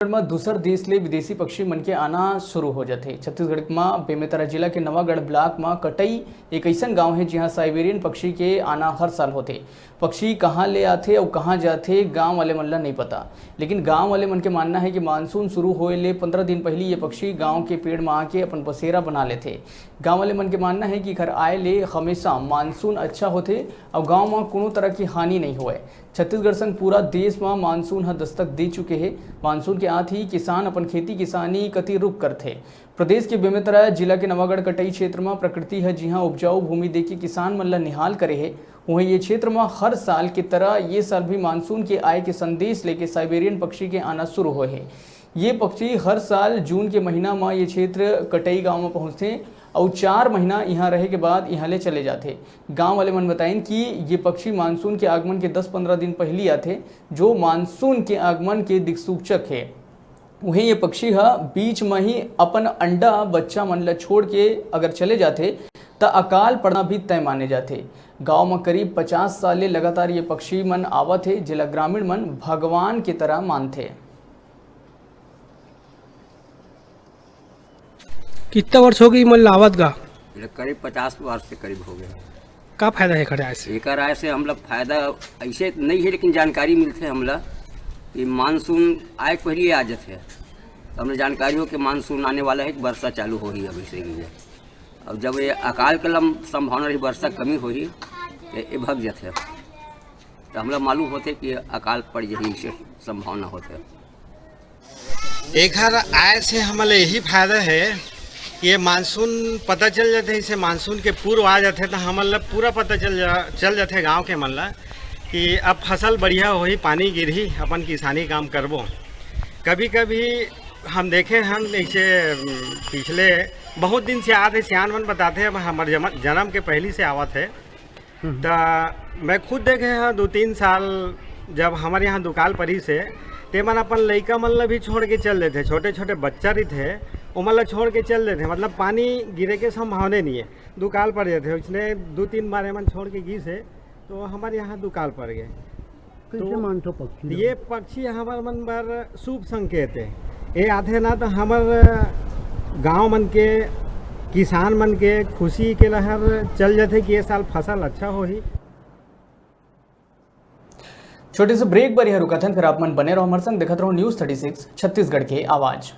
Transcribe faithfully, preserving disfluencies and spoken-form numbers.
म दूसर देश ले विदेशी पक्षी मन के आना शुरू हो जाथे। छत्तीसगढ़ म बेमेतरा जिला के नवागढ़ ब्लॉक म कटई एक अइसन गांव हे, जिहां साइबेरियन पक्षी के आना हर साल होथे। पक्षी कहां ले आथे अउ कहां जाथे, गांव वाले मन ल नइ पता, लेकिन गांव वाले मन के मानना हे कि मानसून शुरू होए ले पंद्रह दिन पहिली ये पक्षी गांव के पेड़ म आके अपन बसेरा बना लेथे। गांव वाले मन के मानना हे कि एखर आए ले हमेशा मानसून अच्छा होथे अउ गांव म कोनो तरह के हानि नइ होवय। छत्तीसगढ़ संग पूरा देश म मानसून ह दस्तक दे चुके हे। मानसून के आत ही किसान अपन खेती किसानी कति रुख करथे। प्रदेश के बेमेतरा जिला के नवागढ़ कटई क्षेत्र म प्रकृति ह जिहां उपजाऊ भूमि देके किसान मन ल निहाल करे हे, उहें ये क्षेत्र म हर साल के तरह ये साल भी मानसून के आए के संदेश लेके साइबेरियन पक्षी के आना शुरू होए हे। ये पक्षी हर साल जून के महीना म ये क्षेत्र कटई गांव म पहुंचथे अउ चार महीना इहां रहे के बाद इहां ले चले जाथे। गांव वाले मन बताइन कि ये पक्षी मानसून के आगमन के दस पंद्रह दिन पहिली आथे, जो मानसून के आगमन के दिक्सूचक हे। उहें, ये पक्षी ह बीच म ही अपन अंडा बच्चा मन ल छोड़ के अगर चले जाथे, त अकाल पड़ना भी तय माने जाथे। गांव म करीब पचास साल ले लगातार ये पक्षी मन आवत हे, जेला ग्रामीण मन भगवान के तरह मानथे। कितना वर्ष हो गई मन लावत गा? ये करीब पचास वर्ष से करीब हो गए। का फायदा है खड़े आए से? एकर आए से हमला फायदा ऐसे नहीं है, लेकिन जानकारी मिलथे हमला कि मानसून आए के पहले आ जाथे। तो हमला जानकारी हो कि मानसून आने वाला है, कि वर्षा चालू होही अब ऐसे ही है। अब जब ये अकाल के लम-, संभावना रही, वर्षा कमी होही, ये, ये भग जाथे। तो हमला मालूम होथे कि अकाल पड़ जाही, ऐसे संभावना होथे। एखर आए से हमला यही फायदा है, ये मानसून पता चल जाथे, इसे मानसून के पूर्व आ जाथे, तो हमन ला पूरा पता चल जा, चल जाथे गांव के मन ला कि अब फसल बढ़िया होही, पानी गिरही, अपन किसानी काम करबो। कभी-कभी हम देखे हन, ऐसे, उम, पिछले बहुत दिन से आत हे, सियान मन बताथे, अब हमर जम-, जन्म के पहली से आवत है। हम्म। त मैं खुद देखे हंव, दू तीन साल जब हमर यहाँ दुकाल परिस हे, ते मन अपन लइका मन ला भी छोड़ के चल देथे, छोटे-छोटे बच्चा रहिथे, ओमन ला छोड़ के चल देथे, मतलब पानी गिरे के संभावने नहीं है, दुकाल पड़ जाथे। उसने दू तीन बार एमन छोड़ के गिस हे, तो हमर यहाँ दुकाल पड़ गए। कैसे तो मानथो पक्षी ला? ये पक्षी हमर मन बर शुभ संकेत है। ये आथे ना, तो हमर गांव मन के, किसान मन के खुशी के लहर चल जाथे कि ये साल फसल अच्छा होही। छोटे से ब्रेक बर यहाँ रुकथन, फिर आप मन बने रहो हमर संग, देखत रहो News Thirty Six छत्तीसगढ़ के आवाज।